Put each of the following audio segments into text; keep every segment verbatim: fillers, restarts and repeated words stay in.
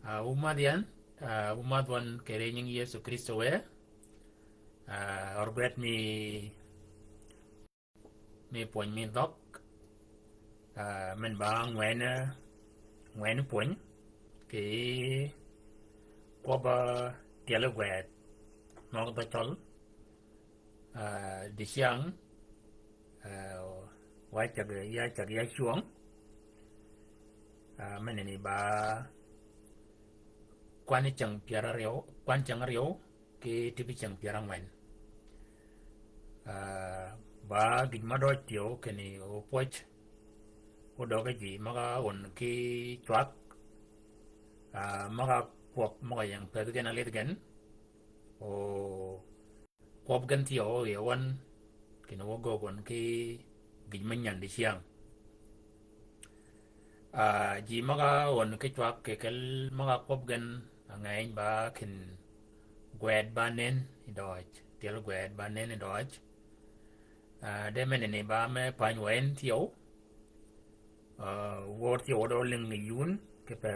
Ah, wu madh yan, ah, wu madh wan kì ri nying Yëso Krïstø wë. Ah, or gwed mi, mi pwöny mi dhøg, ah, men ba ngwen, ngwen pwöny, kì kwøbb-a tyeli gwed, møg dhø Cøl, ah, dicäng, ah, wa cäg, ya cäg ya cwøng, ah, men ni ba kwan cäng pyär aryøw, kwan cäng aryøw, kì tïbi cäng pyär angwen. Ah, ba gïj ma døj thyew kinni opwöj, odøge ji møg-a on ki cwag, ah, møg-a kwøb møg-a ying pëthi gen a lidh gen, o kwøb gen thyew o yie wan, kinni wa göggi on ki gïj me nyän dicäng. Ah, ji møg-a on ki cwag kì kel møg-a kwøb gen angeny ba kinni gwed ba nen yi døj, tyel gwed ba nen yi døj. Ah, de men ni ba me päny wa en thyew. Ah, wör thyew wa dø ling yi yun, kipe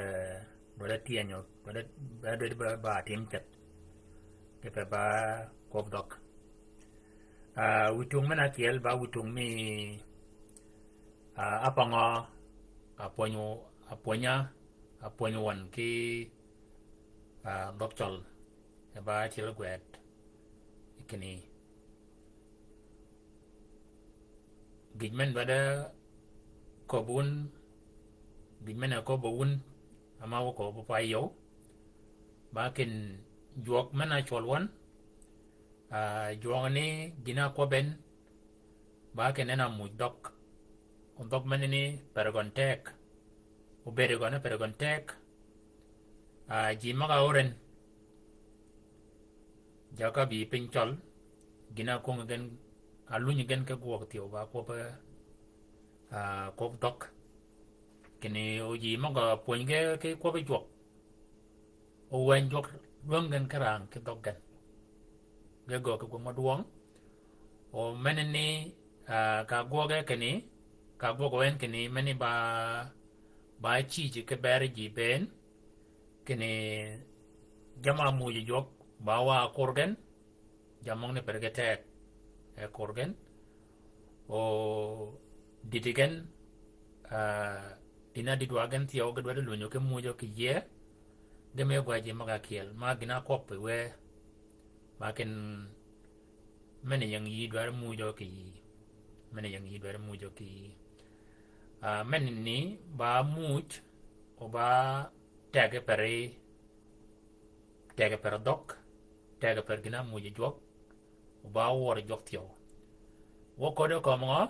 dwaddi tyënyø, dwaddi, dwaddi ba, ba tim ceth. Kipe ba kwøb dhøg. Ah, wïtung men akyel ba wïtung mi, ah, apangø, apwönyi, apwönya, apwönyi wan ki, ah, dhøg Cøl. E ba tyel gwed. Kinni gïj men dwaddi köbbi wun, gïj men a köbbi wun, ama wa köbbi pa yøw. Ba kinni jwøk men a cwøl wan, ah, jwøk ni gïn-a kwøbbi en, ba kinni en a muuj dhøg. O dhøg men ni per gøn teg. O bëëd gøn per gøn teg. Ah, ji møg-a ör en. Jaka bï piny Cøl, gïn-a kwöngi gen, a lunyi gen ki gwøg thyew ba kwøb, ah, kwøb dhøg. Kinni o ji møg-a pwönyi ge ki kwøbbi jwøk. O wänyi jwøk lwäng gen ki rang ki dhøg gen. Ge göög ki gwøg mø dwøng. O men ni, ah, ka gwøge kinni, ka gwøg wen kinni, men ni ba, ba cïj ki ber ji bënn, kinni jamm-a muuj jwøk, ba wa kur gen, jammì møgani per ge teg, e kur gen, o dïddi gen, ah, dïn-a dïddi wa gen thyew ge dwaddi lunyø ki muujø kì yie, ge me gwa ji møg-a kyel, ma gïn-a kwøb pi wë, ma kinni men ying yï dwaddi muujø kì yï. Men ying yï dwaddi muujø kì yï. Ah, men ni ba muuj, o ba tegi per, tegi per dhøg, tegi per gïn-a muuj jwøk, o ba wør jwøk thyew. Wø köddi kømmi ngø,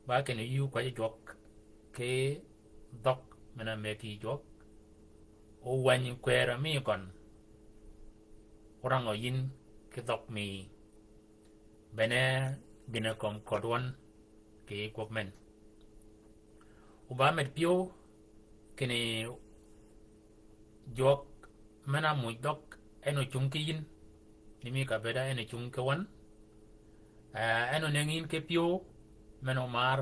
ba kinni yï kwäjji jwøk ki dhøg men-a mëggi jwøk. O wänyi kwërø mi gøn. O rangø yïn ki dhøg mi. Bene gïn-a kömi köddi wøn kì kwøb men. O ba med pyëw kinni jwøk men-a muuj dhøg en ocung ki yïn. Ni mi ka bëëd en ocung ki wøn. Eh, en onëngi yïn ki pyëw men-a omar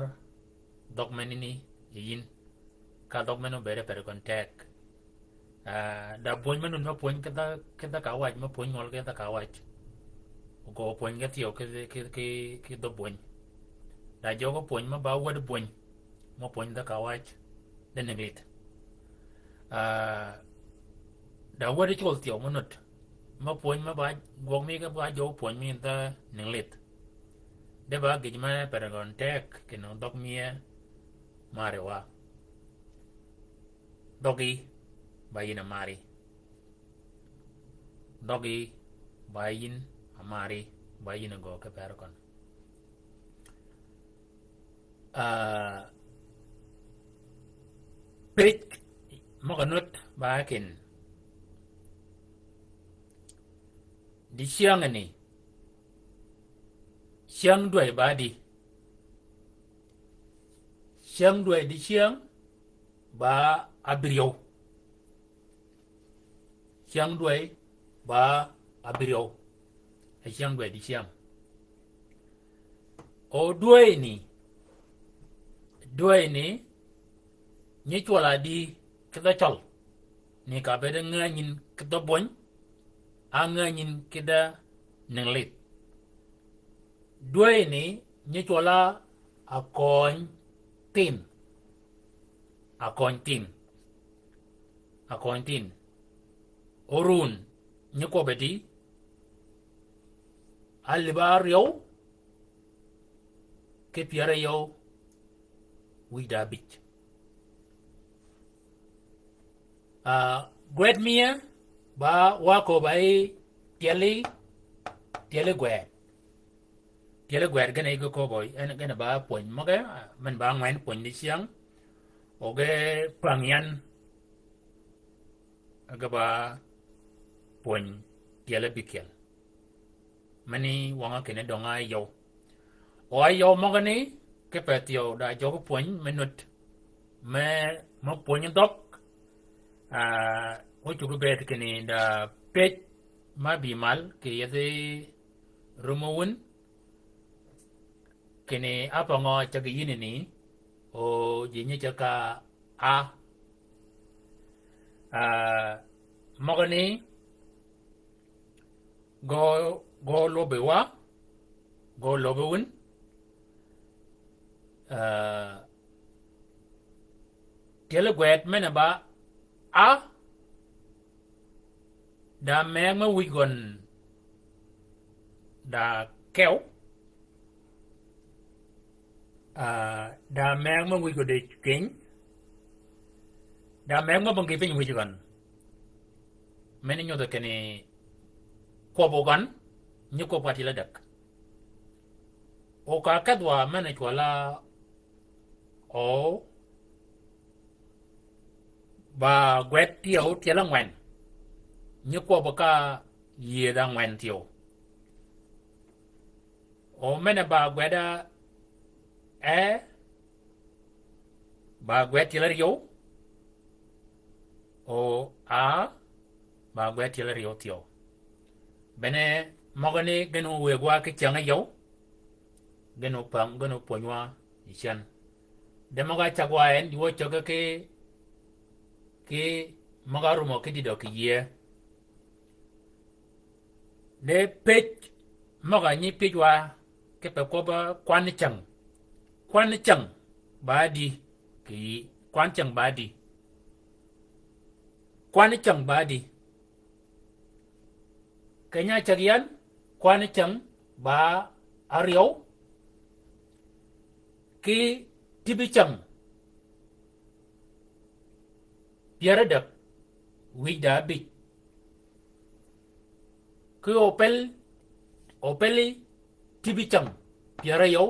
dhøg menani yi yïn. Ka dhøg men-a obëëd per gøn teg. Ah, da pwöny me nun me pwöny ki dhø, ki dhø ka wac, me pwöny ngøl ki dhø ka wac. Ogo pwöny ki thyew ki, ki, ki, ki dhø pwöny. Da jøg pwöny me ba wäd pwöny, me pwöny dhø ka wac, de ning lith. Ah, da wäd col thyew me nud, me pwöny me ba gwøg mi ki ba jøg pwöny mi dhø ning lith. De ba gïj me per gøn teg, kinni dhøg mi e mari wa. Dhøggi ba yïn a mari. Dhøggi ba yïn a mari, ba yïn a gø ki per køn. Ah, pëj møg-a nud ba kinni, dicängani, cyäng dwäy ba di. Cyäng dwäy dicäng ba abïryew. Cyäng dwäy ba abïryew. E cyäng dwäy dicäng. O dwäyni, dwäyni, nyi cwøl-a di ki dhø Cøl. ni ka bede ngänyin ki dhø bwöny, a ngänyin ki dhø nïnglidh. Dwäyni nyi cwøl-a Akøny Thinh. Akøny Thinh. Akøny Thinh. Orun nyi kwøbbi di, alïb áryew ki pyär áryew wïj da bïj. Ah, gwed mie ba wa köbba yi tyeli, tyeli gwed. Tyeli gwed gene yi ge köbba, en gene ba pwöny møge, men ba ngwen pwöny ni cyäng. O ge pang yan, ge ba pwöny tyeli bikyel. Meni wønga kinni dønga yøw. O a yøw møgani, kipe thyew da jøgi pwöny me nut. Me, me pwöny dhøg. Ah, o cuggi bëëd kinni da pëj ma bï mal, kì yethi rumø wun. Kinni a pa ngø cägi yïnni ni, o ji nyi cäg ka a. Ah, møgani, gø, gø lobbi wa, gø lobbi wun. Ah, tyeli gwed men-a ba a, da mëgg me wïj gøn da kew. Ah, da mëgg me wïj gøn de keny. Da mëgg me bong ki piny wïj gøn. Meni nyudhi kinni kwøbbi gøn, nyi kwøbbi ka tyeli däg. O ka kedhwa men-a cwøl-a o ba gwed thyew tyeli ngwen. Nyi kwøbbi ka yïëdh angwen thyew. O men-a ba gwed a e, ba gwed tyeli áryew. O a, ba gwed tyeli áryew thyew. Bene møgani gin ówëggwa ki cyäng yøw. Gin opang, gin opwönywa yi cen. De møg-a cäggwa en, yi wø cäggi ki, ki møg-a rumø ki dïdø kì yïëy. De pëj møg-a nyi pëjwa kipe kwøbbi kwan cyäng. Kwan cyäng ba di, kì kwan cyäng ba di. Kwan cyäng ba di. Keny-a cäg yan, kwan cyäng ba áryew, ki tïbi cyäng pyär ádäg wïj da ábïj. Ki opel, opeli tïbi cyäng pyär áryew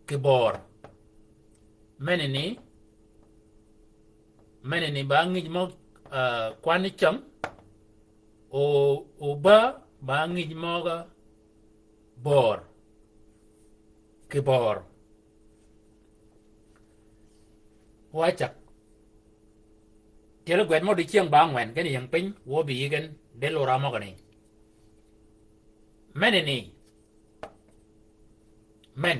kì böör. Menani, menani ba ngïj mø, ah, kwan cyäng, o, o bä ba ngïj møg-a böör. Kì böör. Wa cäg. Tyeli gwed mø dicyäng ba ngwen, gen ying piny, wø bï yï gen, de lura møgani. Menani. Men.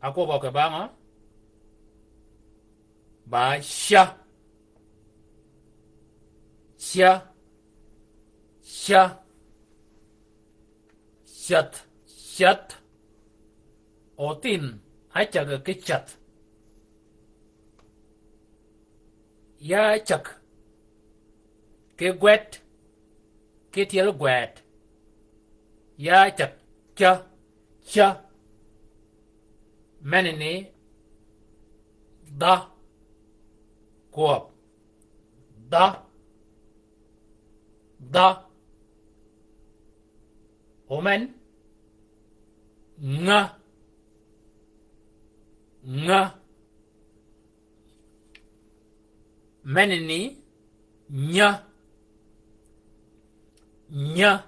Akwøb-a kì ba ngø? Ba ca. Ca. Ca. Cath. Cath. Othinh ácäg ki cath. Ya ácäg ki gwed, ki tyel gwed. Ya ácäg ca, ca. Menani dha. Kwøb. Dha. Dha. O men. Nga. Nga. Menani nya. Nya.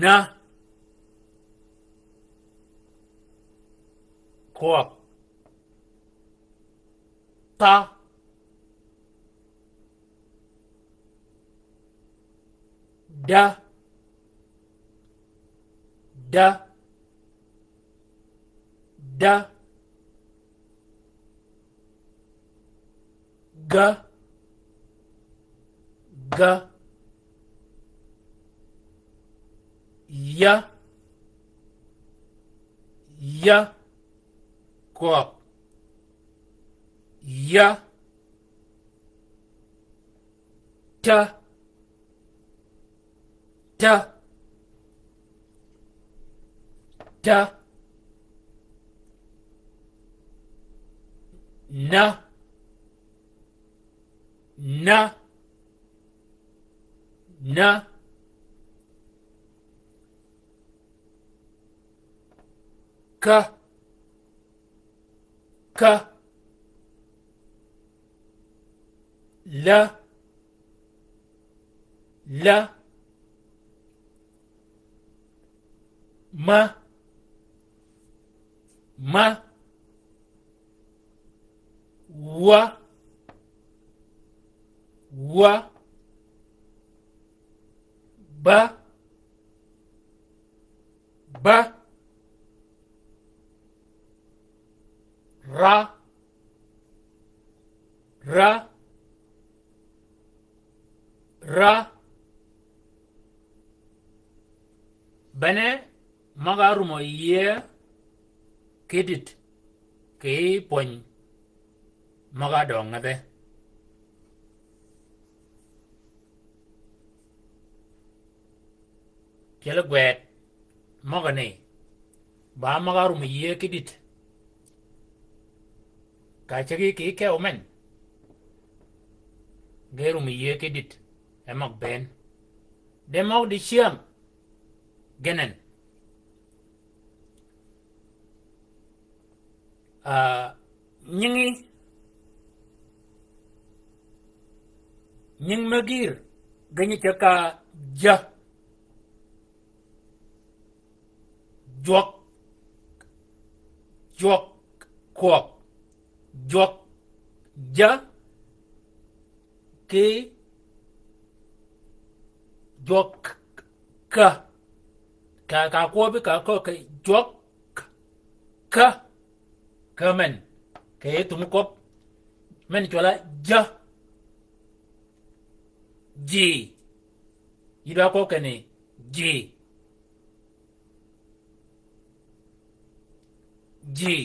Na. Kwøb. Tha. Da. Da. Da. Ga. Ga. Ya. Ya. Kwøb. Ya. Ta. Ta. Ta. Na. Na. Na. Ka. Ka. La. La. Ma. Ma. Wa. Wa. Ba. Ba. Ra. Ra. Ra. Bene, møg-a árum yie kidït kì pwöny møg-a døngedhe. Tyel gwed møgø ni, ba møg-a árum yie kidït. Ka cegi kì kew men, ge rum yie kidït, e møg bënn. De møg dicyäng, genen. Ah, nyingi, nying me gïr, ge nyi ceg ka ja. Jwøk. Jwøk. Kwøb. Jwøk. Ja. Ki. Jwøk. Ka. Ka, ka kwøbi ka kø ki jwøk. Ka. Ka men. Ki tum kwøb. Men cwøl-a ja. Ji. Yï dwa kwøb kinni ji. Ji.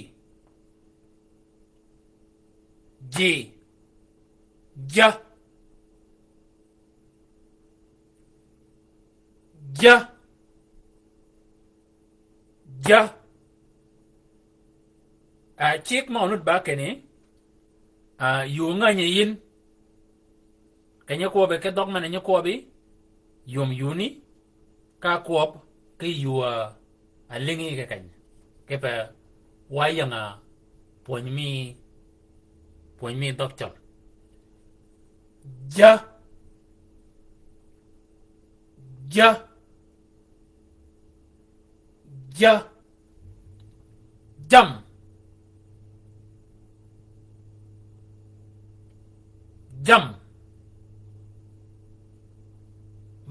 Ji. Ja. Ja. Ja. Ah, cigg mø nud ba kinni, ah, yuu ngänyi yïn. Kì nyi kwøbi ki dhøg men-a nyi kwøbi, yum yuni, ka kwøb ki yuu, ah, a lïngi kì keny. Kipe wa ying-a pwöny mi, pwöny mi dhøg cøl. Ja. Ja. Ja. Jam. Jam.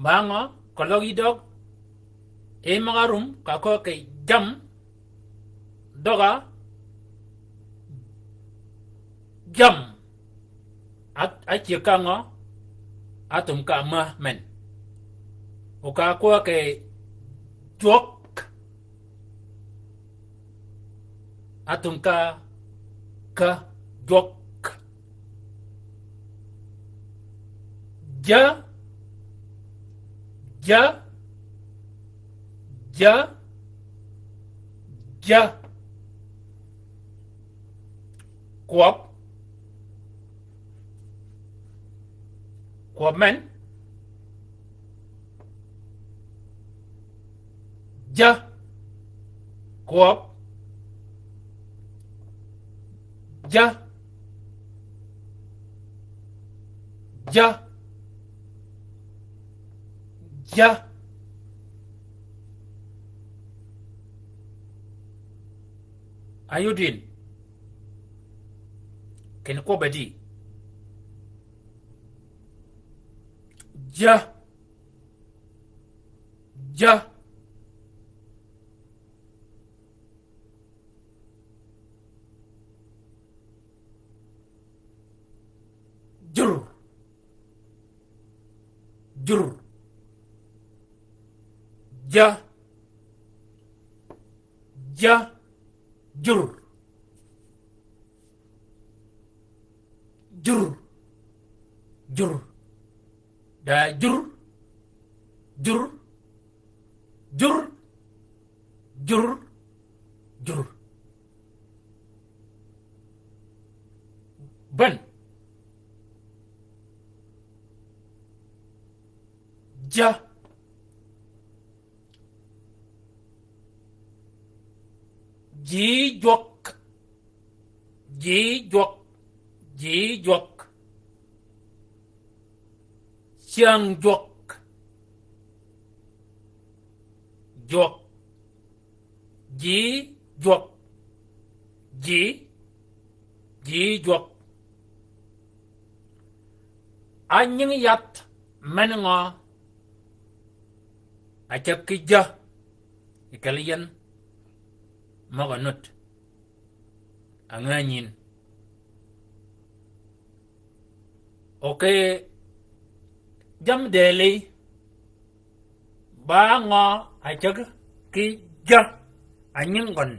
Ba ngø, keløg yï døg. E møg-a rum, ka kø kì jam. Døg-a. Jam. A, a cyëg ka ngø, a thum ka mä men. O ka kwø kì jwøk. A thum ka, ka jwøk. Ja, ja, ja, ja. Kwøb. Kwøb men. Ja. Kwøb. Ja. Ja. Ja. Ayudin. Kinni kwøb-a di. Ja. Ja. Jur. Ja. Ja. Jur. Jur. Jur. Da jur. Jur. Jur. Jur. Jur. Bän. Ja. Ji jwøk. Ji jwøk. Ji jwøk. Cyäng jwøk. Jwøk. Ji jwøk. Ji. Ji jwøk. A nying yath men ngø? A cäg ki ja. I kel yen møg-a nud. A ngänyin. Ok. Jammì dëli. Ba ngø a cäg ki ja? A nying gøn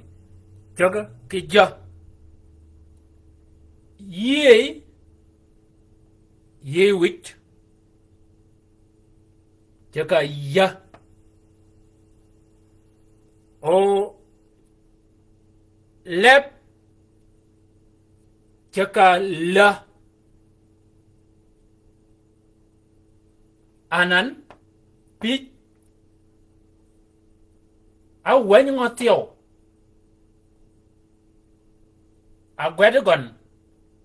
cäg ki ja. Yïëy, yïëy wïj, cäg ka ya. O leb, cäg ka la. Anan, pïj, a wäny ngø thyew? A gwed gøn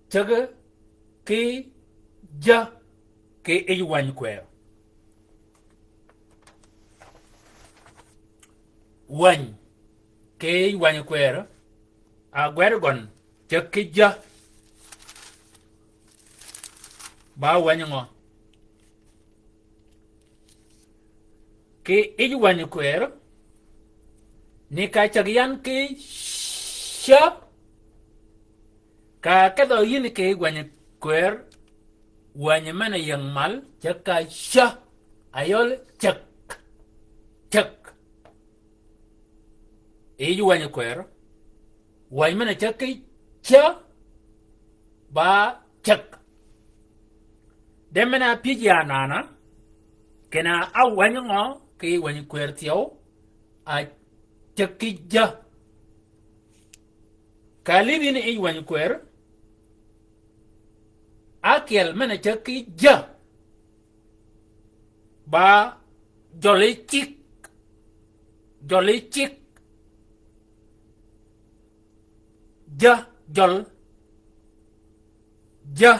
cäg ki ja kì yij wäny kwër. Wäny kì yij wäny kwër, a gwed gøn cäg ki ja. Ba wäny ngø? Kì yij wäny kwër, ni ka cäg yan ki ca. Ka kedhø yïn kì yij wäny kwër, wäny men-a ying mal, cäg ka ca, a yøl cäg. Cäg. Yij wäny kwër, wäny men-a cäg ki ca, ba cäg. De men-a pïj ya nana, kinni a wäny ngø kì yij wäny kwër thyew, a cäg ki ja. Ka lïdhi ni yij wäny kwër, ákyel men-a cäg ki ja, ba jøli cik. Jøli cik. Ja, jøl. Ja.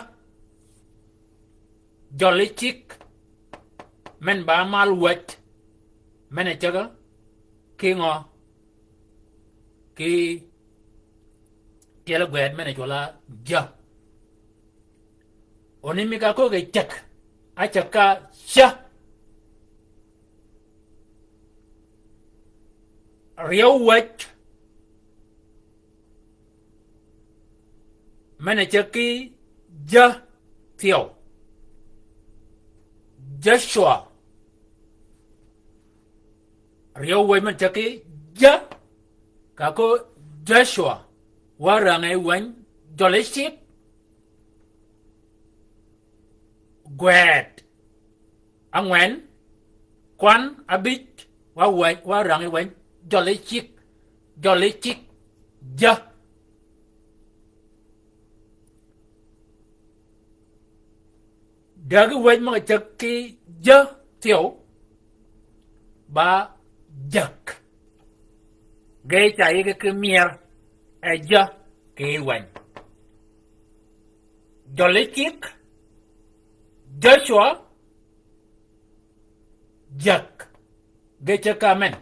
Jøli cik. Men ba mal wäj. Men-a cäg ki ngø? Ki tyel gwed men-a cwøl-a ja. Oni mi ka köög-a cäg, a cäg ka ca. Ryeew wäj men-a cäg ki ja thyew. Joshua. Ryeew wäj men-a cäg ki ja, ka köög Joshua, wa ränge wäny jøli cik. Gwed. Ángwen, kwan, ábïj, wa wäny, wa rängi wäny jøli cik. Jøli cik. Ja. Dägi wäj møg-a cäg ki ja thyew, ba jäg. Ge ca yïge ki myer, e ja kì yij wäny. Jøli cik, Joshua, jäg. Ge cäg ka men.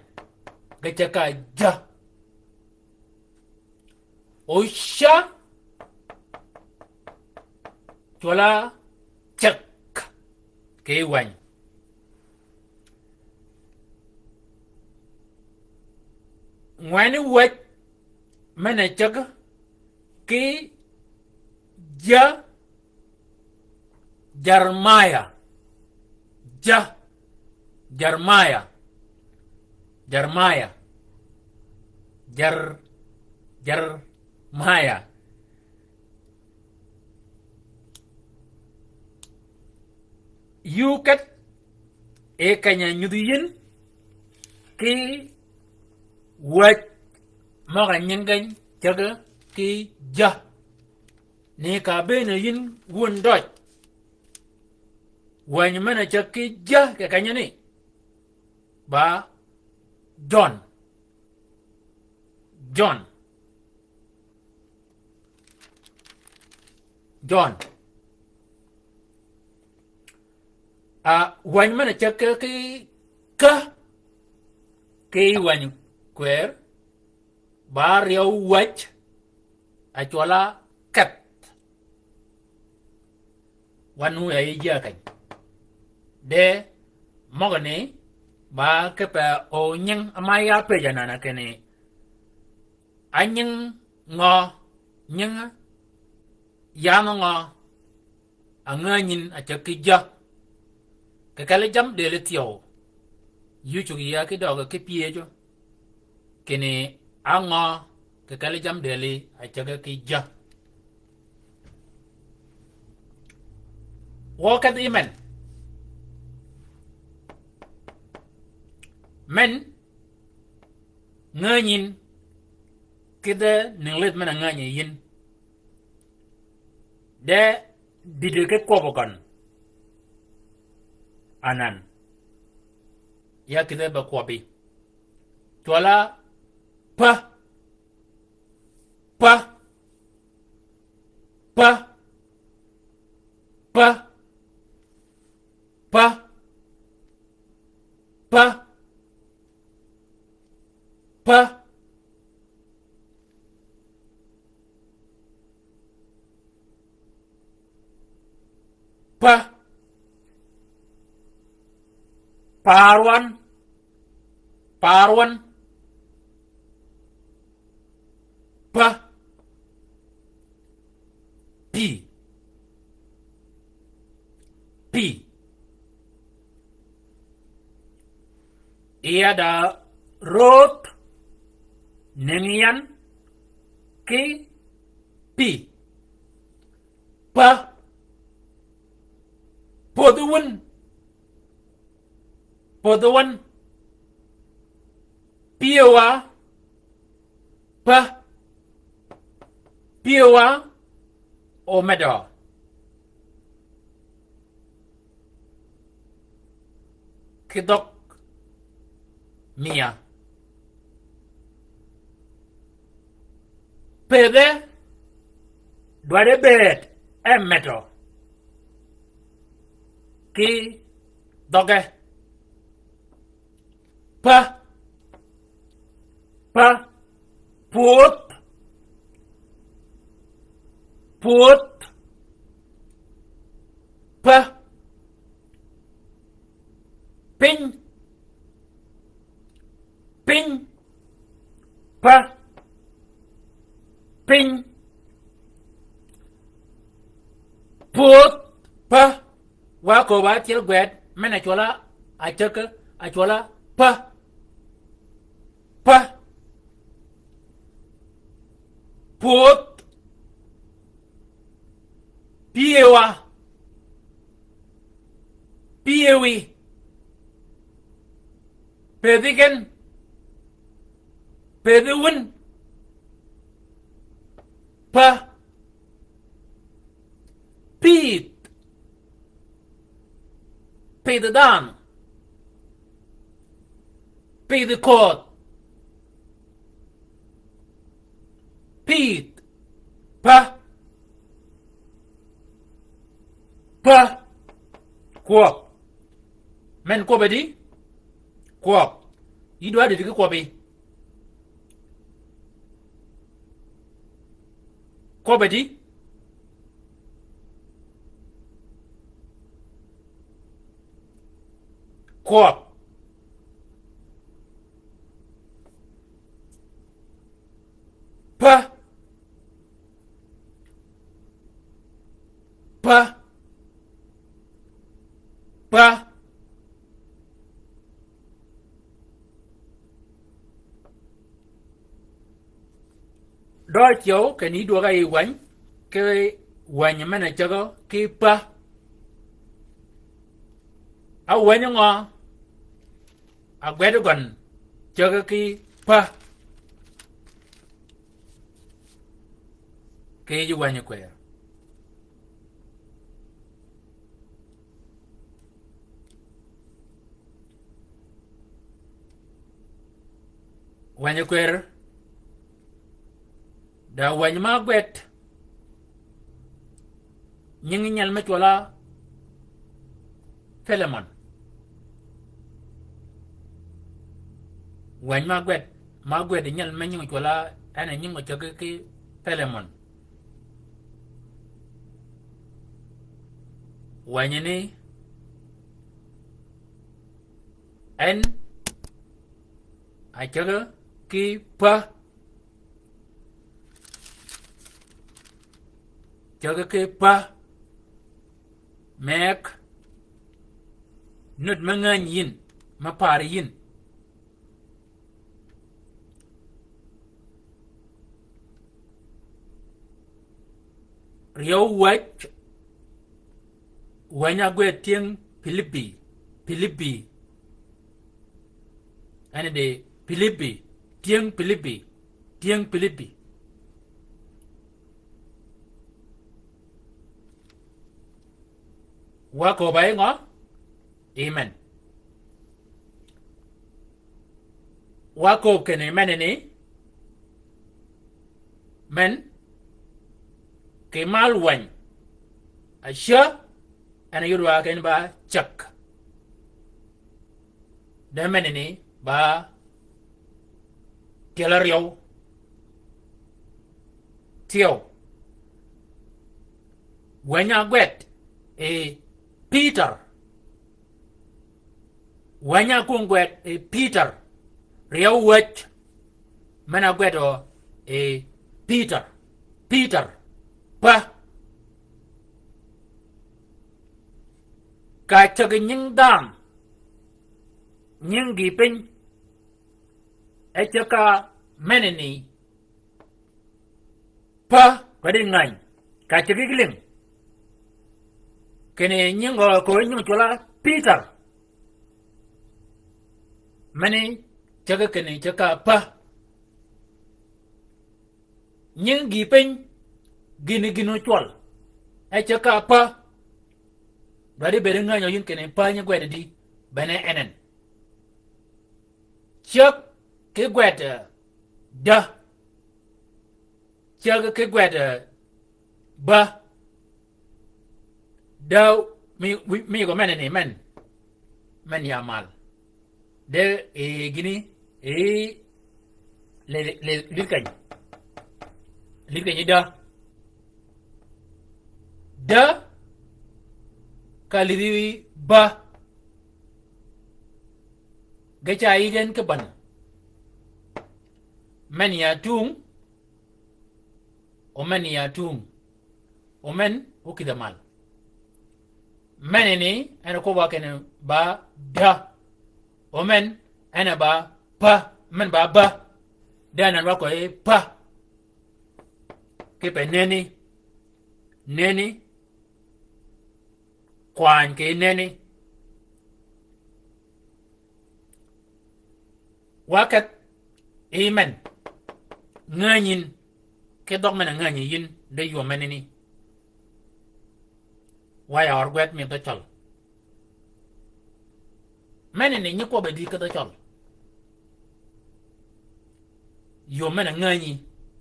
Ge cäg ka ja. O ca cwøl-a cäg kì yij wäny. Ngwen wäj men-a cäg ki ja Jeremiah. Ja Jeremiah. Jeremiah. Jer-, Jeremiah. Yuu kedh, e keny-a nyudhi yïn, ki wäj møg-a nyinge cäg ki ja. Ni ka bëën-a yïn wun døj. Wäny men-a cäg ki ja kì kenyani. Ba John. John. John. A, wäny men-a cäg ki, ki, ki wäny kwër, ba ryew wäj, acwøl-a kedh. Wan wu ya yij ya keny. De møgani ba kipe o nying ama ya pëjj anan-a kinni. A nying ngø, nying yam ngø, a ngänyin a cäg ki ja. Kì kelli jammi dëli thyew. Yï cuggi ya ki døggi ki pyëjø. Kinni a ngø kì kelli jammi dëli a cäg ki ja. Wø kedhi men. Men ngänyin kidhe nïng lidh men-a ngänyi yïn. De dïdø ki kwøbbø gøn. Anan. Ya kidhe be kwøbbi. Cwøl-a pa. Pa. Pa. Pa. Pa. Pa. Pa. Pa. Parwan. Parwan. Pa. Pi. Pi. Yada rot nengyan ki pi. Pa. Podh wun. Podh wun. Pyewa. Pa. Pyewa. Omedø. Ki dhøg miya. Pëdhe dwaddi bëëd e metø ki dhøgge. Pa. Pa. Pwödh. Pwödh. Pa. Piny. Piny. Pa. Piny. Pwödh. Pa. Wa köbb-a átyel gwed, men-a cwøl-a, a cäg, a cwøl-a, pa. Pa. Pwödh. Pyewa. Pyewi. Pëthi gen. Pëthi wun. Pa. Pith. Pith dhanhø. Pith köödh. Pith. Pa. Pa. Kwøb. Men kwøb e di? Kwøb. Yï dwaddi di ki kwøbbi. Kwøb e di? Kwøb. Pa. Pa. Pa. Døøj cøw kinni dwøg-a yi wäny, ki wäny men-a cägø ki pa. A wäny ngø? Agwed gøn cägø ki pa. Ki yij wäny kwër. Wäny kwër. Da wäny ma gwed nyingi nyel me cwøl-a Pilemon. Wäny ma gwed, ma gwed nyel me nyingi cwøl-a, en a nyingi cägø ki Pilemon. Wänyi ni en a cägø ki pa. Cägø ki pa. Meg nut me ngänyi yïn, me pari yïn. Ryeew wäj, wäny-a ágwed tyëng Pilipi, Pilipi. En di Pilipi, tyëng Pilipi, tyëng Pilipi. Wa köbb-a yi ngø? Amen. Wa kööb kinni menani, men kì mal wäny, acä en a yod wa kinni ba cäg. De menani ba tyel áryew. Thyew. Wäny-a ágwed yi Pïtør. Wäny-a ákwöng gwed yi Pïtør. Ryeew wäj men-a ágwedø yi Pïtør. Pïtør. Pa. Ka cägi nying dhanhø, nying gïï piny, e cäg ka menani. Pa, pa di ngäny. Ka cägi ki lïng. Kinni nying gø köög nying cwøl-a Pïtør. Meni cägi kinni cäg ka pa. Nying gïï piny, gïni gïn ócwøl. E cäg ka pa. Dwaddi bëëd ngänyø yïn kinni pa nyi gwed di, bene en en. Cäg ki gwed, eh, dä. Cäg ki gwed, eh, ba. Dä mi, mi, mi gø menani men. Men ya mal. De, eh, gïni, eh, le, le, lïdh keny. Lïdh keny dä. Dä ka lïdhi ba. Ge ca yij en ki bänhø. Men ya tung, o men ya tung. O men ókïdhi mal. Menani en a kwøbb-a kinni ba dä. O men en a ba pa. Men ba ba. Dä nan wa köög pa. Kipe neni. Neni. Kwany kì neni. Wa kedh yi men. Ngänyi yïn. Ki dhøg men-a ngänyi yïn, de yöö menani. Wa ya ør gwed mi dhø cøl. Menani nyi kwøbbe di ki dhø cøl. Yöö men-a ngänyi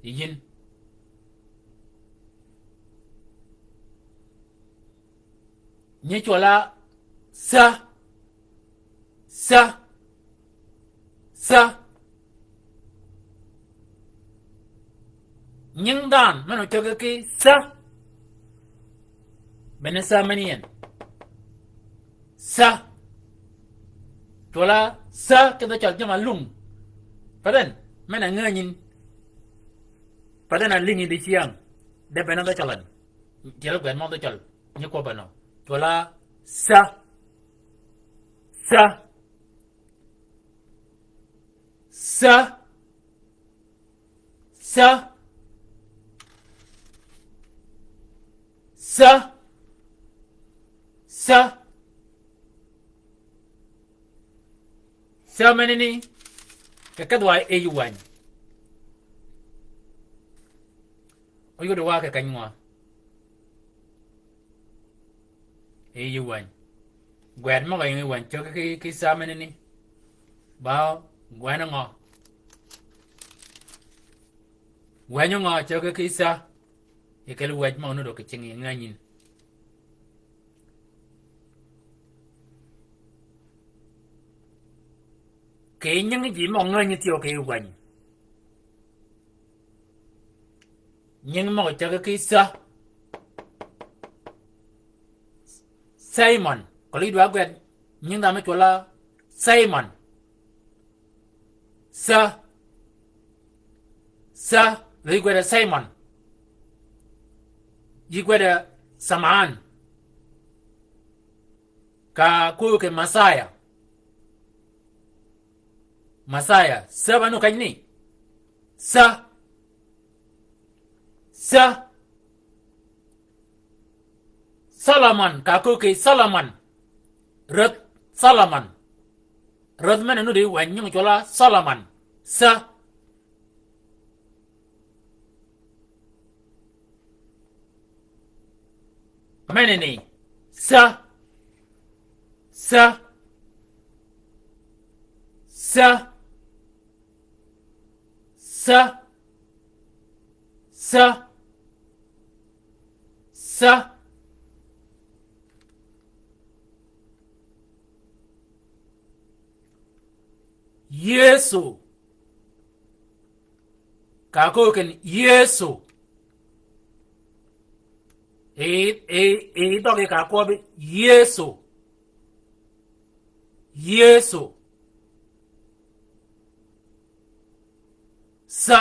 yïn. Nyi cwøl-a sa. Sa. Sa. Nying dhanhø men-a ócägi ki sa. Bene sa meni en. Sa. Cwøl-a sa ki dhø cøl jamm-a lung. Path en, men-a ngänyi yïn. Path en a lïngi dicyäng. De bene dhø cøl en. Tyel gwed mø dhø cøl. Nyi kwøbbe nø. Cwøl-a sa. Sa. Sa. Sa. Sa. Sa. Sa menani, kì kedhwa e yï wäny. Oyuddi wa kì keny ngø? E yï wäny. Gwed møg-a ying yï wäny cöggi ki, ki sa menani. Ba gwed ngø? Wäny ngø cöggi ki sa? Yi kel wäj møg-a nudd kì cingi ngänyin. Kì nying ji møg-a ngänyi thyew kì wäny. Nying møg-a cägi ki sa. Simon. Kelli dwa gwed nying dhanhø cwøll-a Simon. Sa. Sa, yï gwed-a Simon. Yï gwed-a Saman. Ka kwøb kì Messiah. Messiah. Sa ba nu keny ni. Sa. Sa. Solomon, ka kwøb kì Solomon. Rädh Solomon. Rädh men-a nudd yi wäny nying cwøll-a Solomon. Sa. Menani. Sa. Sa. Sa. Sa. Sa. Sa. Yëso. Ka kööb kinni Yëso. E, e, e dhøggi ka kwøbbi Yëso. Yëso. Sa.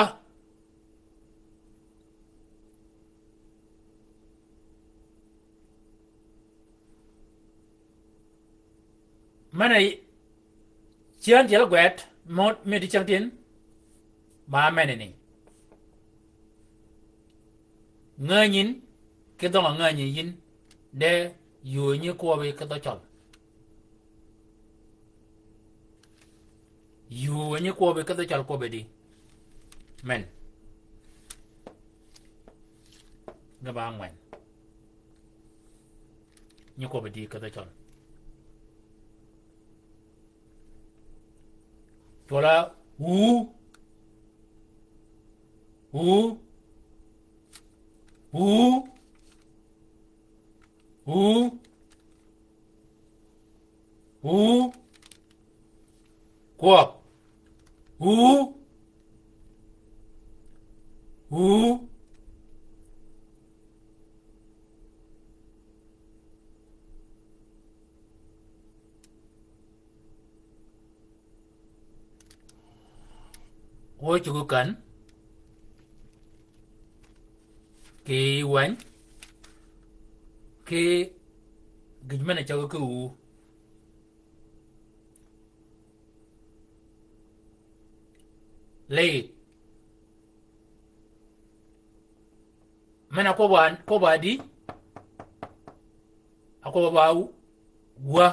Men-a cyäng tyel gwed mø, mi di cyäng tin, ba menani. Ngänyin, ki dhøng-a ngänyi yïn, de yuu nyi kwøbbi ki dhø cøl. Yuu nyi kwøbbi ki dhø cøl kwøbbi di. Men. Ge ba ngwen. Nyi kwøbbi di ki dhø cøl. Cwøll-a wu. Wu. Wu. Wu. Wu. Kwøb. Wu. Wu. Wø cuggi kän, kì wäny, ki gïj men-a cägi ki wu. Lid. Men-a kwøbb-a, kwøbb-a di, a kwøbb-a ba wä.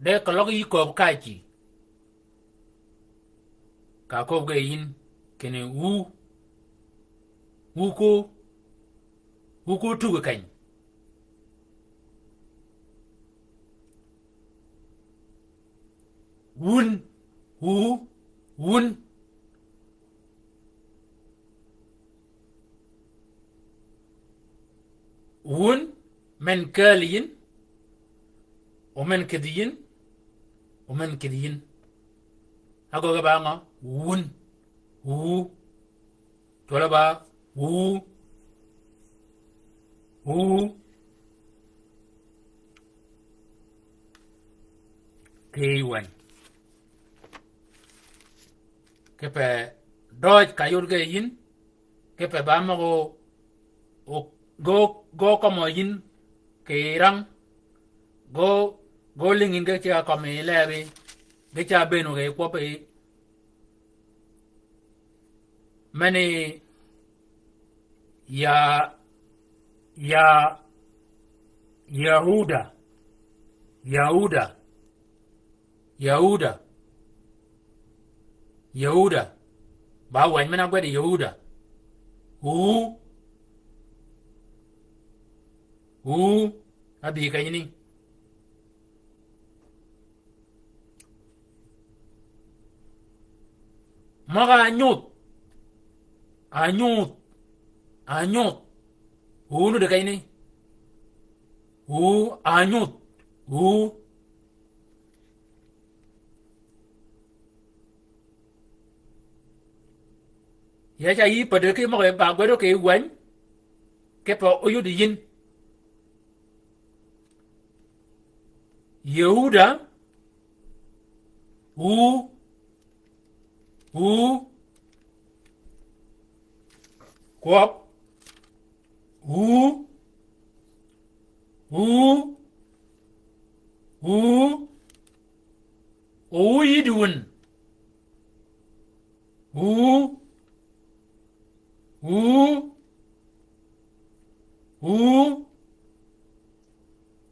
De keløg yï kööb kaci. Ka kööb ge yïn kinni wu. Wu ko, wu ko tuggi keny. Wun, wu, wun. Wun, men kääl yïn, o men kïdhi yïn, o men kïdhi yïn. Agøggi ba ngø? Wun, wu. Cwøll-a ba wu. Wu. Kì wäny. Kipe døøj ka yud ge yïn. Kipe ba møg-a o, o, gø, gø kømmø yïn kì rang. Gø, gø lïngi ge ca kømmi lebbi. Ge ca bënn ge kwøbbi. Meni Ya, ya, Yahuda. Yahuda. Yahuda. Yahuda. Ba wänyi men-a ágwed Yahuda. Wu. Wu. Ábï kenyani. Møg-a ányudh. Ányudh. Ányudh. Wu nuti kenyani. Wu ányudh. Wu. Ya ca yï päddi ki møg-a ba ágwedø kì wänyi, kipe óyuddi yïn. Yahuda. Wu. Wu. Kwøb. Wu. Wu. Wu. Wu yïddi wun. Wu. Wu. Wu.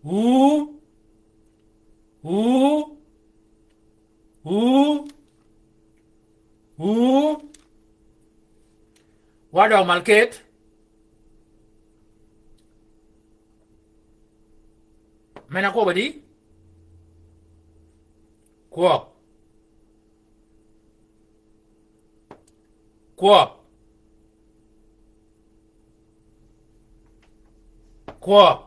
Wu. Wu. Wu. Wu. Wa døg mal kët. Men-a kwøb-a di? Kwøb. Kwøb. Kwøb.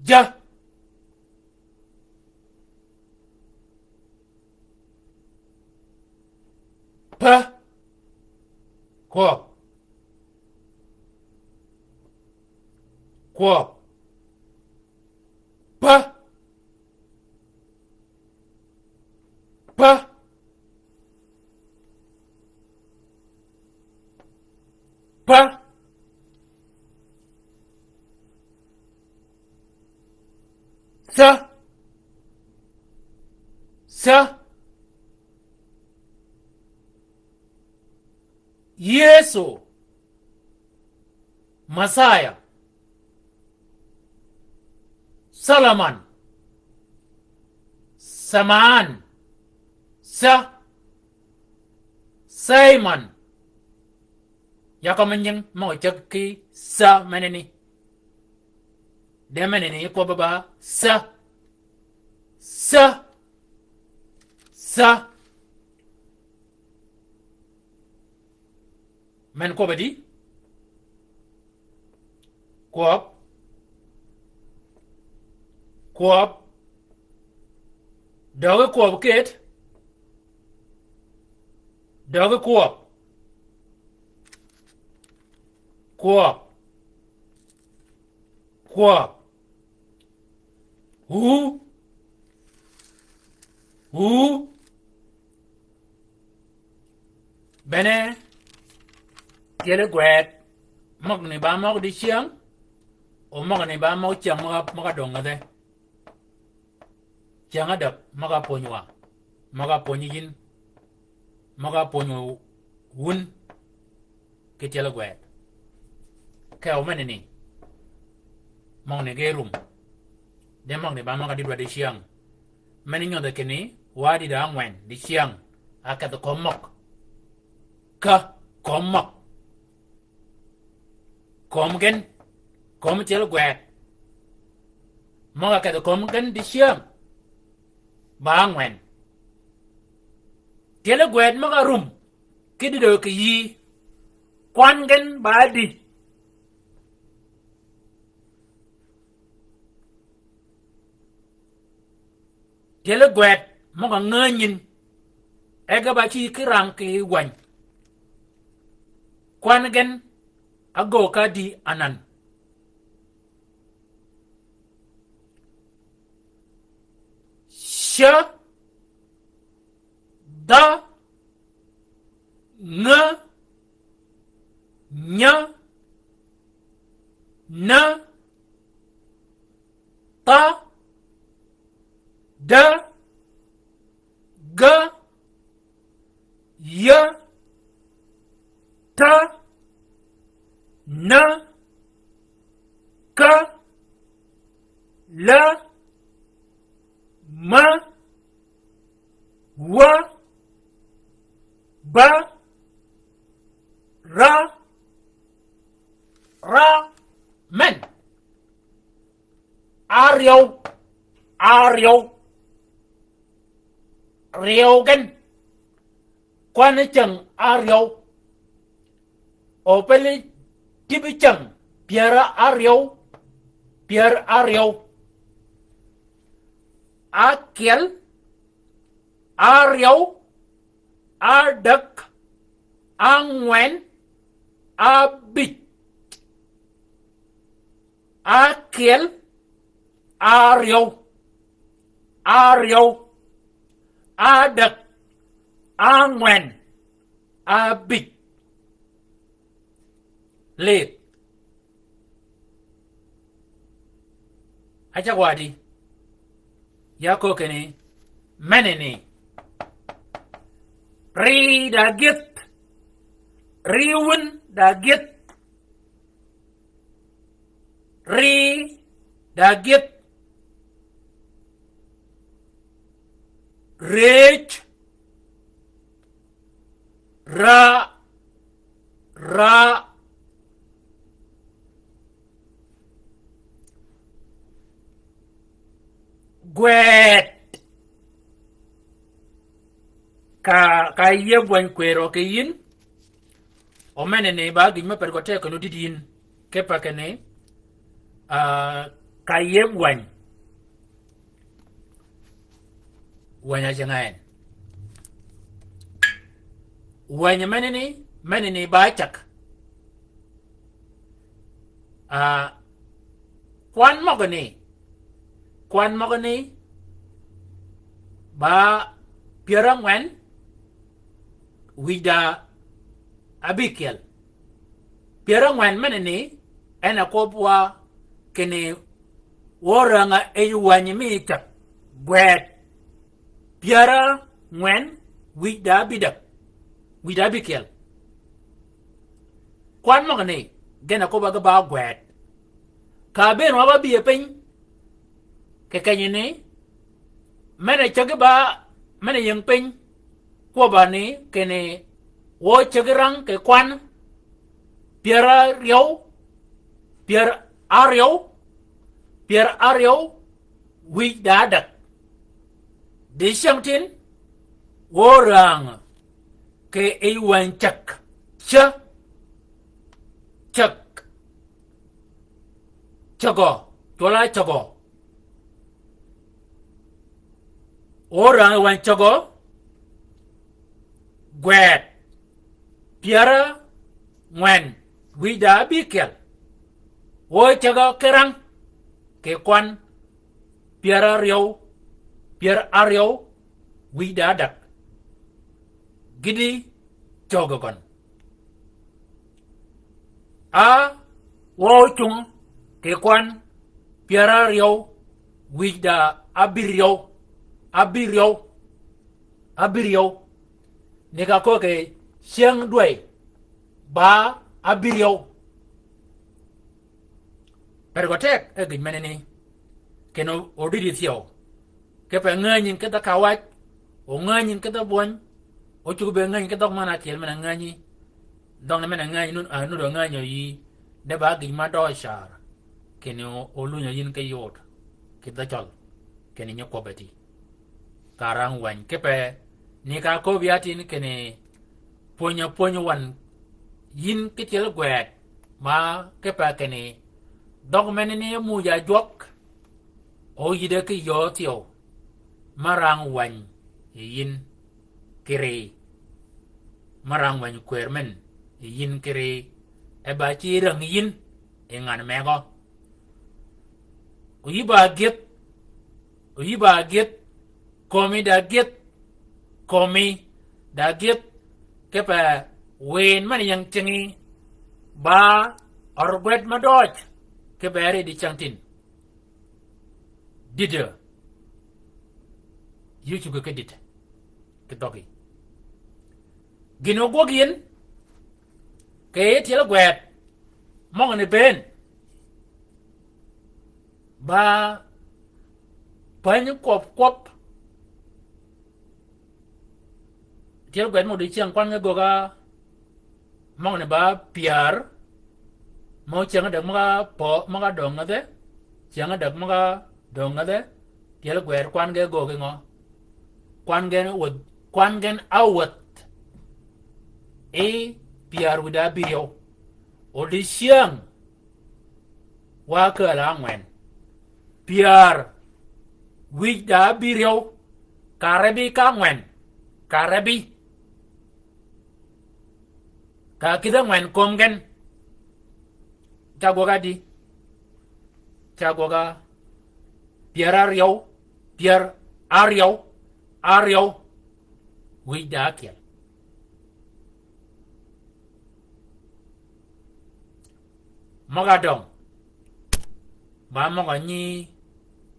Ja. Pa. Kwøb. Kwøb. Pa. Pa. Pa. Sa. Sa. Yëso. Messiah. Solomon. Saman. Sa. Simon. Ya kømmi nying møg-a cäg ki sa menani. De menani kwøbbi ba sa. Sa. Sa. Men kwøbbi di? Kwøb. Kwøb. Døgi kwøb kët. Døgi kwøb. Kwøb. Kwøb. Wu. Wu. Bene, tyeli gwed, møgani ba møg dicyäng, o møgani ba møg cyäng møg-a, møg-a döngedhe. Cyäng ádäg, møg-a pwönywa, møg-a pwönyi yïn, møg-a pwönyi wun, ki tyeli gwed. Kew menani, møgani ge rum, de møgani ba møg-a dïdwa dicyäng. Meni nyodhe kinni, wa dïdø ángwen, dicyäng, ákedh kömi møg. Ka, kömi møg. Kömi gen, kömi tyeli gwed. Møg-a kedhi kömi gen dicyäng. Ba ángwen. Tyeli gwed møg-a rum, ki dïdø kì yïí. Kwan gen ba ádï? Tyeli gwed møg-a ngänyin, e ge ba cï ki rang kì wäny. Kwan gen ágöög ka dï anan? Cä, dha, ngä, nyä, nä, tha, dä, gä, Wa, ba, ra, ra, men. Áryew, áryew. Ryew gen. Kwan cäng áryew. O peli tïbi cäng pyär áryew, pyär áryew. Ákyel, áryew, ádäg, ángwen, ábïj. Ákyel, áryew, áryew, ádäg, ángwen, ábïj. Lidh. Acäg wadi. Ya köög kinni, menani. Ri da gyëdh. Ri wun da gyëdh. Ri da gyëdh. Rëëj. Ra, ra. Gwed. Ka, ka yie bwäny kwërø kì yïn. O menani ba gïn me per gø teg kenni odïd yïn. Kipe kinni, ah, ka yie bwäny. Wänyi a cäng en. Wänyi menani, menani ba cäg. Ah, kwan møgani, kwan møgani, ba pyär ángwen, wïj da ábïkyel. Pyär ángwen menani, en a kwøb wa kinni wø räng-a yij wänyi mi cäg, gwed. Pyär ángwen, wïj da ábïdäg, wïj da ábïkyel. Kwan møgani, gen a kwøb ba ge ba gwed. Ka bëën wa ba bï piny, kì kenyi ni, men-a cägi ba, men-a ying piny, kwøbb-a ni kinni, wø cägi rang kì kwan, pyär áryew, pyär áryew, pyär áryew, wïj da ádäg. Dicängtïn, wø räng, kì yij wänyi cäg, cä, cäg. Cägø, cwøl-a cägø. Wø räng wänyi cägø, gwed, pyär ángwen, wïj da ábïkyel. Wø cägø ki rang, kì kwan, pyär áryew, pyär áryew, wïj da ádäg. Gïti cöggi gøn. A, wø ócung kì kwan pyär áryew, wïj da ábïryew, ábïryew, ábïryew. Ni ka köög kì cyäng dwäy, ba ábïryew. Per gø teg e gïj menani, kinni o, odïdi thyew. Kipe ngänyi ki dhø kawac, o ngänyi ki dhø bwøny, o cuggi be ngänyi ki dhøg man ákyel men-a ngänyi. Dhøgni men-a ngänyi nun, a, nudd-a ngänyi yï, de ba gïj ma døøj car, kinni o, olunyi yïn ki yud, ki dhø cøl, kinni nyi kwøbbi ti. Ka rang wäny kipe, ni ka köbbi ya tin kinni, pwöny-a pwöny wän yïn ki tyel gwed, ma kipe kinni, dhøg menani muj-a jwøk, o yïdde ki yöö thyew, me rang wäny yi yïn ki ri, me rang wäny kwër men yi yïn ki ri, e ba ci räng yïn yi ngan megø. Oyï ba gyëdh, oyï ba gyëdh, kömi da gyëdh, kömi da gyëdh, kipe wïn men-a ying cingi, ba ør gwed me døøj, kipe ri dicängtïn. Dïdø. Yï ócuggi ki dïdø. Ki dhøggi. Gïn ogwøg yïn, kì yij tyel gwed, møgani bënn. Ba päny kwøb kwøb. Tyel gwed mø di cyäng kwan ge gøg-a møgani ba pyär. Mø cyäng däg møg-a pö, møg-a döng ngädhe. Cyäng däg møg-a döng ngädhe. Tyel gwed kwan ge gøg ngø? Kwan gen wäth, kwan gen áwäth. I pyär wïdá bïryew. Odi cyäng wa kääl ángwen. Pyär wïj da bïryew. Kare bi ka ngwen. Kare bi. Ka kidhe ngwen kömi gen. Ca gwøg-a di. Ca gwøg-a pyär áryew. Pyär áryew. Áryew. Wïj da ákyel. Møg-a døng. Ba møg-a nyi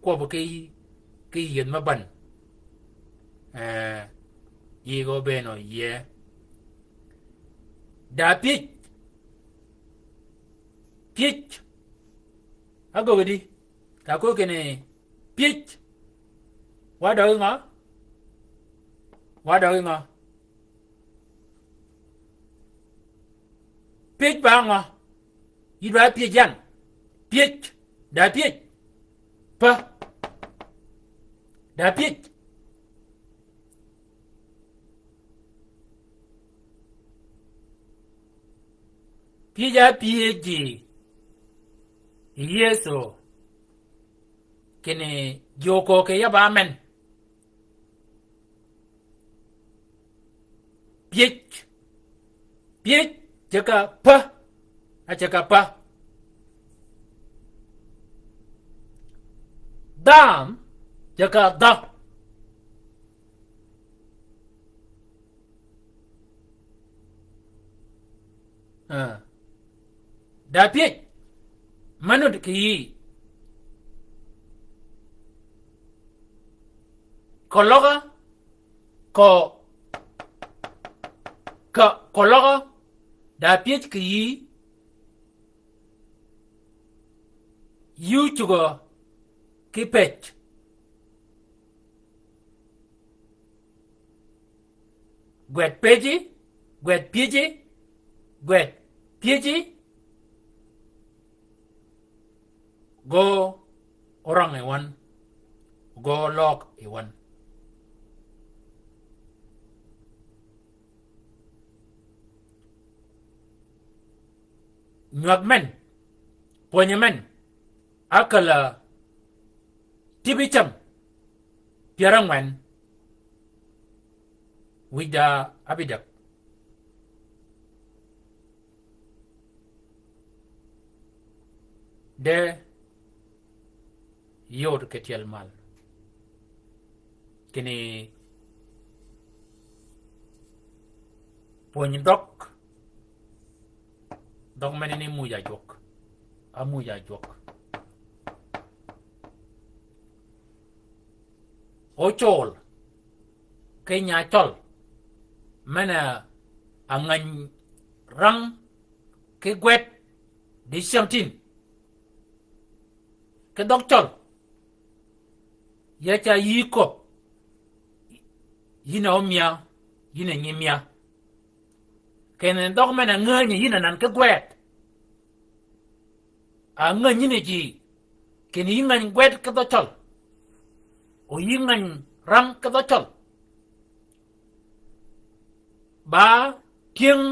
kwøb ki, ki yïëdh me bän. Eh, yï gø bëën oyie. Da pyëj. Pyëj. Agöggi di. Ka kwøb kinni pyëj. Wa døgi ngø? Wa døgi ngø? Pyëj ba ngø? Yï ba pyëj yan. Pyëj. Da pyëj. Pä. Da pyëj. Pyëj-a pyëj ji Yëso kinni ji okö kì yab amen. Pyëj. Pyëj, ceg ka pä. A ceg ka pä. Dham, ceg ka dhø. Ah. Da pyëj. Manu kì yï. Koløg-a, ko, ka, koløg-a, da pyëj kì yï, yï ócugø ki pëj. Gwed pëjji, gwed pyëjji, gwed pyëjji, gø orang yi wøn, gø løg yi wøn. Nywag men, pwönyi men, ákäl-a tibi cäng pyär ángwen wïj da ábïdäg. De yod kì tyel mal. Kinni pwönyi dhøg, dhøg men ni muj ajwøk. A muj ajwøk. Ócøl ki nya cøl men-a ngäny rang ki gwed di cyängtïn ki dhøg cøl. Ya ca yï köbb, yïn a ómya, yïn a nyi mya. Kinni dhøg men-a ngänyi yïn anan ki gwed. A ngäny yïn ji, kinni yï ngäny gwed ki dhø cøl. O yï ngäny rang ki dhø cøl. Ba tyëng,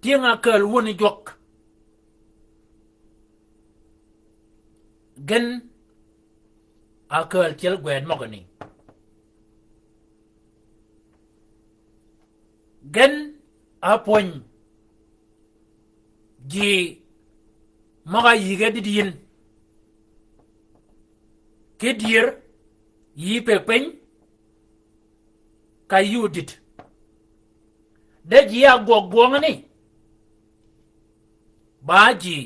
tyëng-a kääl wöni jwøk. Gen a kääl tyel gwed møgani. Gen a pwöny ji møg-a yïge dïd yïn. Ki dyër yï pëgg piny ka yï ódïd. De ji a gwøg gwøngani. Ba ji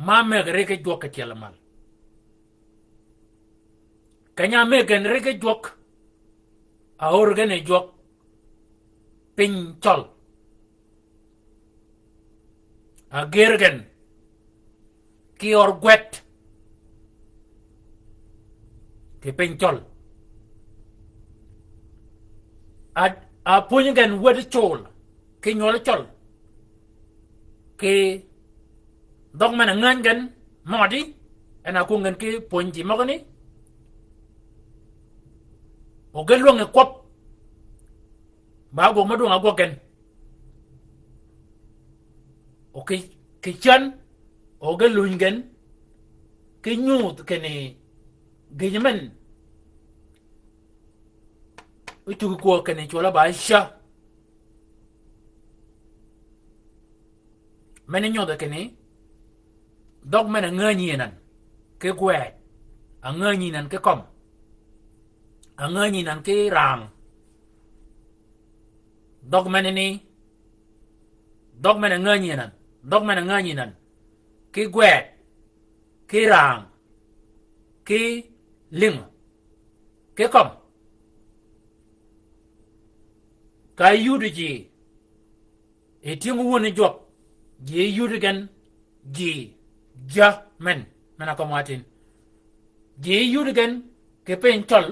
ma mëggi ri ki jwøk kì tyel mal. Keny-a mëggi gen ri ki jwøk, a ör gen yi jwøk piny cøl. A gër gen ki ör gwed kì piny cøl. A, A pwönyi gen wädi col, ki nywøl cøl, ki dhøg men-a ngäny gen mødi, en a kwöngi gen ki pwönyi ji møgani. O ge lwängi kwøb, ba gwøg me dwøng-a gwøg gen. O ki, ki cän, o ge lunyi gen, ki nyudh kinni gïjø men, ócuggi kwøb kinni cwøl-a ba cä. Men nyudh kinni, dhøg men-a ngänyi yi nan, ki gwed, a ngänyi yi nan ki kømm, a ngänyi yi nan ki rang. Dhøg men ni, dhøg men-a ngänyi yi nan, dhøg men-a ngänyi yi nan, ki gwed, ki rang, ki lïngø, ki kømm. Ka yudi ji, yi tyëng wun jwøk, ji yudi gen, ji, ja, men, men-a kømm wa tin. Ji yudi gen, ki piny cøl,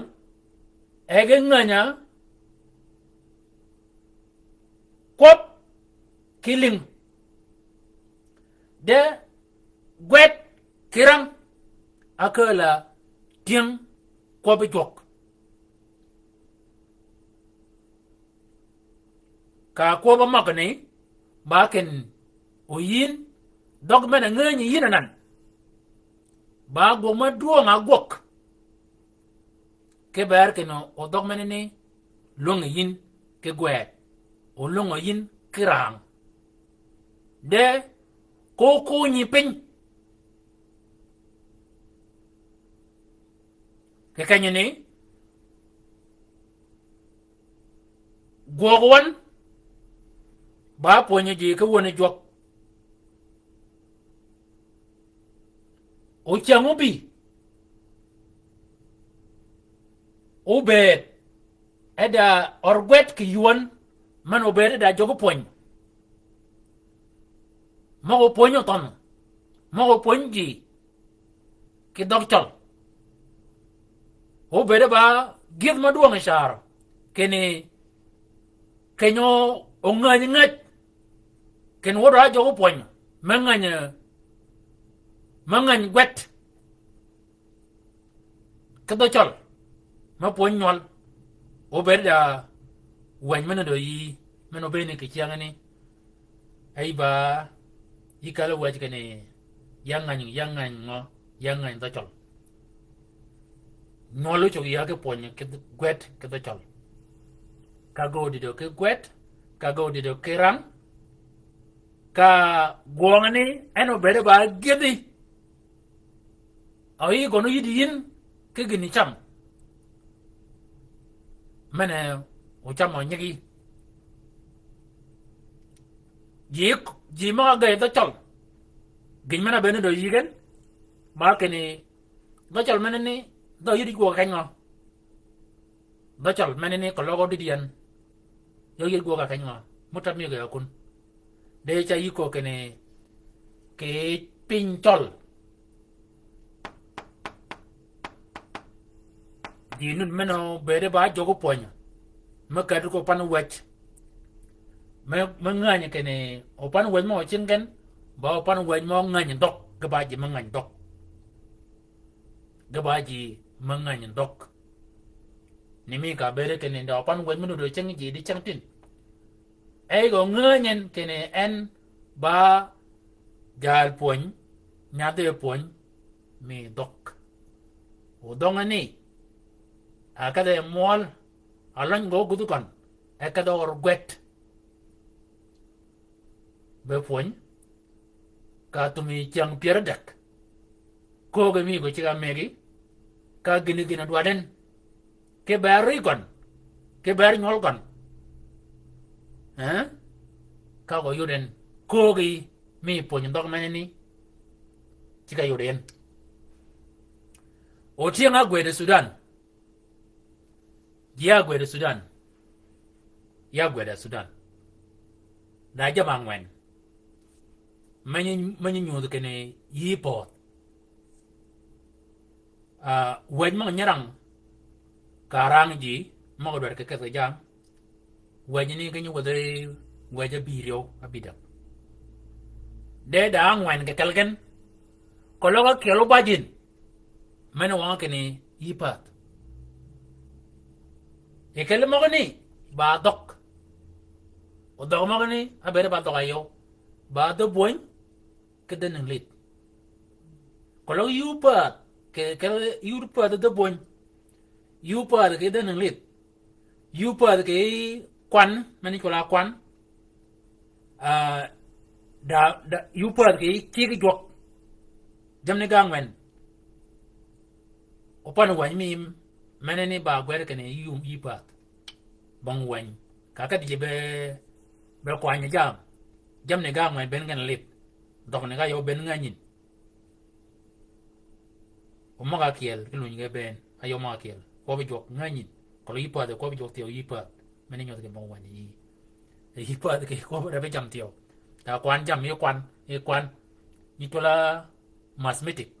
e ge ngänyi-a, kwøb, ki lïng. De gwed ki rang, a kääl-a tyëng kwøbbi jwøk. Ka kwøb-a møgani, ba kinni, o yïn, dhøg men-a ngänyi yïn anan. Ba gwøg me dwøng-a gwøg. Ki ber kinni o dhøg menani, lwängi yïn ki gwed, o lwängø yïn ki rang. De ko, ko nyi piny. Ki kenyani, gwøg wøn, ba pwönyi ji ki wun jwøk. O cäng óbï, obëëd, e da ør gwed kì yï wøn, men obëëd e da jøgi pwöny. Møg-a opwönyi othøn, møg-a opwönyi ji, kì dhøg cøl. Obëëd e ba gyëdh me dwøng-a cäär, kinni keny-a ongänyi ngäj, kinni wød a jøgi pwöny, me ngänyi, me ngänyi gwed. Ki dhø cøl, me pwönyi nywøl, obëëd da wänyi men-a dø yï, men obëëd ni kì cyängani. Ey ba, yï kal-a wäj kinni, ya ngäny, ya ngäny ngø, ya ngäny dhø cøl. Nywøl ócuggi ya ki pwönyi ki gwed ki dhø cøl. Ka ge odïdø ki gwed, ka ge odïdø ki rang, ka gwøngani en obëëd ba gyëdhi. Oyï gøn oyïddi yïn ki gïni cam. Men-a ocamø nyigi. Ji, ji møg-a gäy dhø cøl. Gïn men-a bëëd ni dø yï gen. Ba kinni, dhø cøl menani, dhø yïddi gwøg keny ngø. Dhø cøl menani keløg odïddi yan. Yø yïddi gwøg keny ngø. Mø ta mi gø ya kun. De ca yï köö kinni, kì piny cøl. Ji nud men obëëd ba jøgi pwöny. Me käddi ko pan wäj. Me, me ngänyi kinni, opan wäj mø ocing gen, ba opan wäj mø ngänyi dhøg, ge ba ji me ngänyi dhøg. Ge ba ji me ngänyi dhøg. Ni mi ka bëëd kinni da opan wäj me nudd ocing ji di cäng tin. Ey gø ngänyi en kinni en ba jal pwöny, nyadhi pwöny, mi dhøg. Odhøngani, a kedhe mwøl, a løny gø gudhi gøn, e kedhe ør gwed. Be pwöny, ka thumi cyäng pyär adek. Köögi mi gø cigg-a mëggi, ka gïni gïn-a dwaddi en. Ki ber ri gøn, ki ber nywøl gøn. Eh? Ka gø yud en, köögi mi pwönyi dhøg menani, cigg-a yud en. Otyëng-a ágwëd Sudan. Ji ágwëd Sudan. Ya gwëd Sudan. Da jammì ángwen. Me nyi, me nyi nyudh kinni yï pödh. Ah, wäj møg-a nyarang ka rang ji, møg-a dwaddi kì kedhi jam. Wejani keny-a wädhi wej abïryew abïdäg. De da ángwen kì kelli gen. Keløg ákyel óbajin. Men-a wøng kinni yï päädh. Yi kelli møgani ba dhøg. O dhøg møgani ábëëd ba dhøg áyøw. Ba dhø bwöny ki dhanhøng lidh. Keløg yï ópäädh, kì, kì yï ópäädh dhø bwöny. Yï ópäädh kì dhanhøng lidh. Yï ópäädh kì kwan, men-a cwøl-a kwan. Ah, da, da, yï ópäädh kì ciggi jwøk. Jammì ni ga ángwen. Opan wäny mi, men-a ni ba gwed kinni yï, yï päädh. Bong wäny. Ka ákedi ji be, be kwany jam. Jammì ni ga ángwen bënn gen lidh. Dhøgani ga yøw bënn ngänyin. O møg-a ákyel, ki luny ge bënn, áyøw møg-a ákyel. Kwøbbi jwøk ngänyin. Keløg yï päädh, kwøbbi jwøk thyew yï päädh. Men-a nyodh kì bong wäny yï. Yï päädh kì kwøbbi rebbi jam thyew. Ta kwan jam, yï kwan, yï kwan. Nyi cwøl-a mathematics.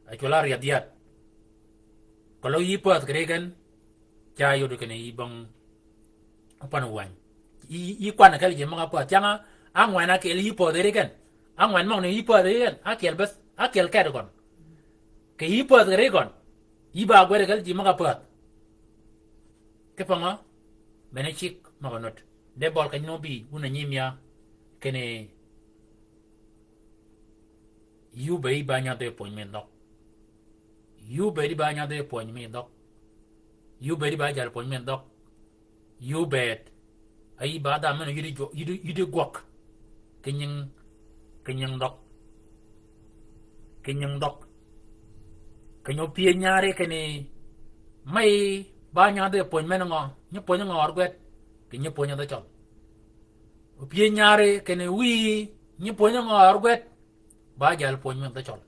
A cwøl-a riyadiyat. Keløg yï päädh kì ri gen. Ca yod kinni yï bong opan wäny. Yï, yï kwan kelli ji møg-a päädh. Cang-a ángwen ákyel yï päädh ri gen. Ángwen møgani yï päädh ri gen. Ákyel beth, ákyel keti gøn. Kì yï päädh ri gøn. Yï ba gwed kelli ji møg-a päädh. Kipe ngø? Bene cigg møg-a nud. De bøl keny-a óbï, wun a nyimïa. Kinni Yï óbëëd ba nyadhi pwöny mi dhøg. Yï óbëëd ba nyadhi pwöny mi dhøg. Yï óbëëd ba jal pwöny mi dhøg. Yï óbëëd. A yï ba dhanhø men-a yïddi jwø-, yïddi, yïddi gwøg. Kì nying, kì nying dhøg. Kì nying dhøg. Kì nying pyëny nyari kinni, me yï ba nyadhi pwöny men ngø, nyi pwönyi ngø ør gwed. Kì nyi pwönyi dhø cøl. Opyëny nyari kinni wiyi, nyi pwönyi ngø ør gwed. Ba jal pwöny men dhø cøl.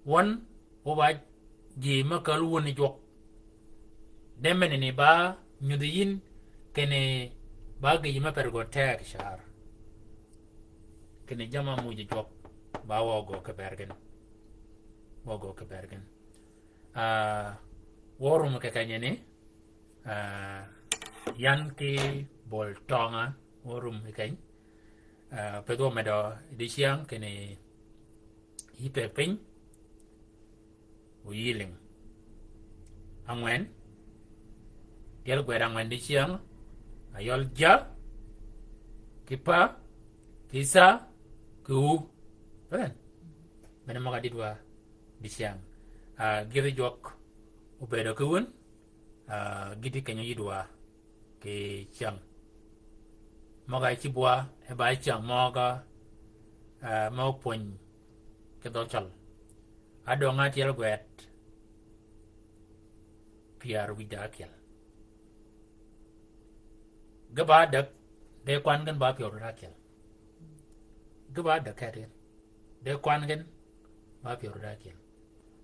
Wøn, o ba ji me käl wun jwøk. De menani ba nyudhi yïn, kinni ba gïj me per gø teg car. Kinni jamm-a muuj jwøk, ba wø gø ki ber gen. Wø gø ki ber gen. Ah, wø rum kì kenyani, ah, yan ki bol tønga, wø rum kì keny. Ah, pëthi wø medø dicyäng kinni yï pëgg piny, o yï lïng. Ángwen, tyel gwed ángwen dicyäng, ayøl ja, ki pa, ki sa, ki u. Ren. Mene møg-a dïdwa dicyäng. Ah, gïdhi jwøk obedo ki wun, ah, gïti kenyo yïdwa kì cyäng. Møg-a cïbwa, e ba cyäng møg-a, ah, mø pwöny kì dhø cøl. Adöng-a tyel gwed pyär wïj da ákyel. Ge ba däg, de kwan gen ba pyär wïj da ákyel. Ge ba däg keti. De kwan gen ba pyär wïj da ákyel.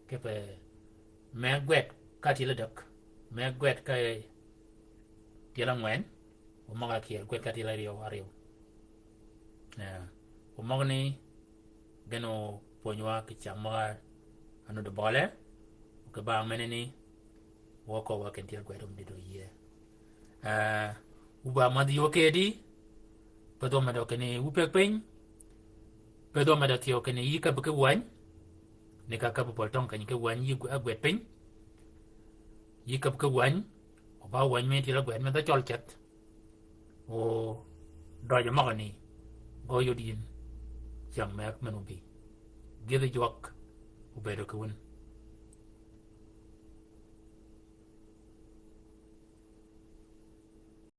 Kipe me gwed ka tyel däg. Me gwed ka tyel ángwen. O møg-a ákyel, gwed ka tyel áryew, áryew. Eh, o møgani, gen o pwönywa kì cyäng møg-a nudd bøle, o kì bang menani, wø köbba kinni tyel gwed om dïdø yie. Eh, wu ba mädhi yöö kedi, pëthi wø medø kinni wu pëgg piny, pëthi wø medø thyew kinni yï käbbi ki wäny, ni ka käbbi bøl tøng keny ki wäny yï gw-, ágwed piny, yï käbbi ki wäny, o ba wäny mi tyel ágwed mi dhø cøl ceth. O døjø møgani, gø yod yïn, cyäng meg men obï. Gïdhi jwøk, obedo kì wun.